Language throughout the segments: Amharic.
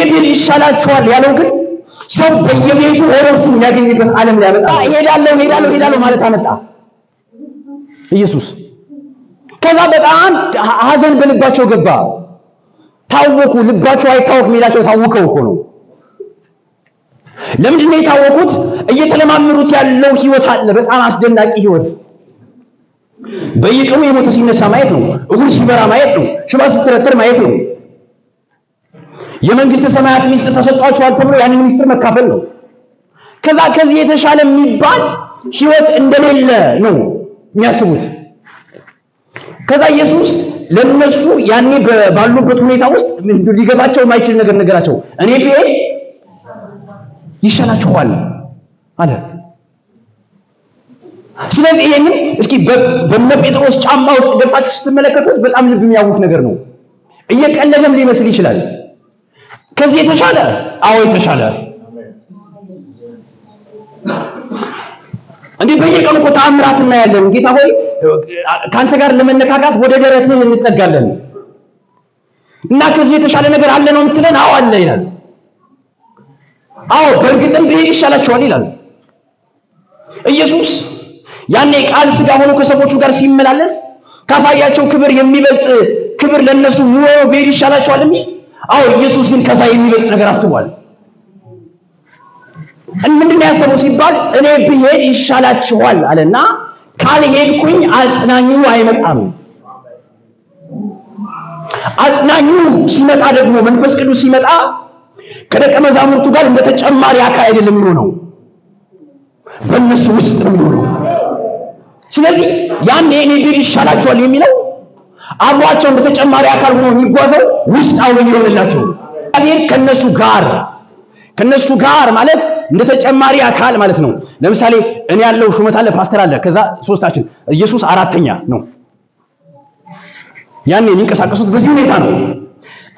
ብሄድ ይሻላችኋል ያለው ግን ሰው በየቤቱ ሆኖ እሱ የሚያገኝበት ዓለም ሊያመጣ እሄዳለሁ እሄዳለሁ እሄዳለሁ ማለት አመጣ ኢየሱስ። ከዛ በጣም ሐዘን በልባቸው ገባ። ታወኩ። ልባቸው አይታወክ የሚላቸው ታወከው እኮ ነው። ለምንድን ነው የታወኩት? እየተለማመዱት ያለው ህይወት አለ። በጣም አስደናቂ ህይወት። በየቀኑ የሞተ ሲነሳ ማየት ነው። እግሩ ሲበራ ማየት ነው። ሽባ ሲተረተር ማየት ነው። የመንግስተ ሰማያት ሚስጥር ተሰጥቷቸዋል ተብሎ ያንን ሚስጥር መካፈል ነው። ከዛ ከዚህ የተሻለ የሚባል ህይወት እንደሌለ ነው የሚያስቡት። ከዛ ኢየሱስ ለነሱ ያኔ ባሉበት ሁኔታ ውስጥ ሊገባቸው የማይችል ነገር ነገራቸው። እኔ ብሄድ ይሻላችኋል አለ። ስለዚህ ይሄንን እስኪ በነ ጴጥሮስ ጫማ ውስጥ ገብታችሁ ስትመለከቱት በጣም ልብ የሚያውክ ነገር ነው። እየቀለደም ሊመስል ይችላል። ከዚህ የተሻለ አዎ፣ የተሻለ እንዲህ በየቀኑ እኮ ተአምራት እናያለን። ጌታ ሆይ ከአንተ ጋር ለመነካካት ወደ ደረትህ እንጠጋለን እና ከዚህ የተሻለ ነገር አለ ነው የምትለን? አዎ አለ ይላል። አዎ በእርግጥም ብሄድ ይሻላችኋል ይላል ኢየሱስ። ያኔ ቃል ሥጋ ሆኖ ከሰዎቹ ጋር ሲመላለስ ካሳያቸው ክብር የሚበልጥ ክብር ለነሱ ኑሮ ብሄድ ይሻላችኋል የሚል፣ አዎ ኢየሱስ ግን ከዛ የሚበልጥ ነገር አስቧል። ምንድን ነው ያሰበው ሲባል እኔ ብሄድ ይሻላችኋል አለና ካልሄድኩኝ አጽናኙ አይመጣም። አጽናኙ ሲመጣ ደግሞ መንፈስ ቅዱስ ሲመጣ ከደቀ መዛሙርቱ ጋር እንደ ተጨማሪ አካል አይደለም የሚሆነው፣ በእነሱ ውስጥ ነው የሚሆነው። ስለዚህ ያኔ እኔ ብሄድ ይሻላችኋል የሚለው አብሯቸው እንደ ተጨማሪ አካል ሆኖ የሚጓዘው ውስጣዊ ሊሆንላቸው እግዚአብሔር ከነሱ ጋር፣ ከነሱ ጋር ማለት እንደ ተጨማሪ አካል ማለት ነው። ለምሳሌ እኔ ያለው ሹመት አለ፣ ፓስተር አለ፣ ከዛ ሶስታችን ኢየሱስ አራተኛ ነው። ያኔ የሚንቀሳቀሱት በዚህ ሁኔታ ነው።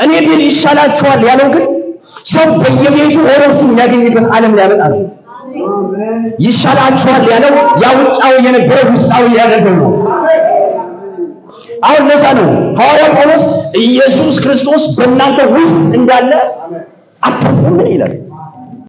እኔ ብሄድ ይሻላችኋል ያለው ግን ሰው በየቤቱ ሆኖ እሱ የሚያገኝበት ዓለም ሊያመጣ ነው። ይሻላችኋል ያለው ያ ውጫዊ የነበረው ውስጣዊ ያደርገው ነው። አሁን ለዛ ነው ሐዋርያው ጳውሎስ ኢየሱስ ክርስቶስ በእናንተ ውስጥ እንዳለ አታውቁምን ይላል።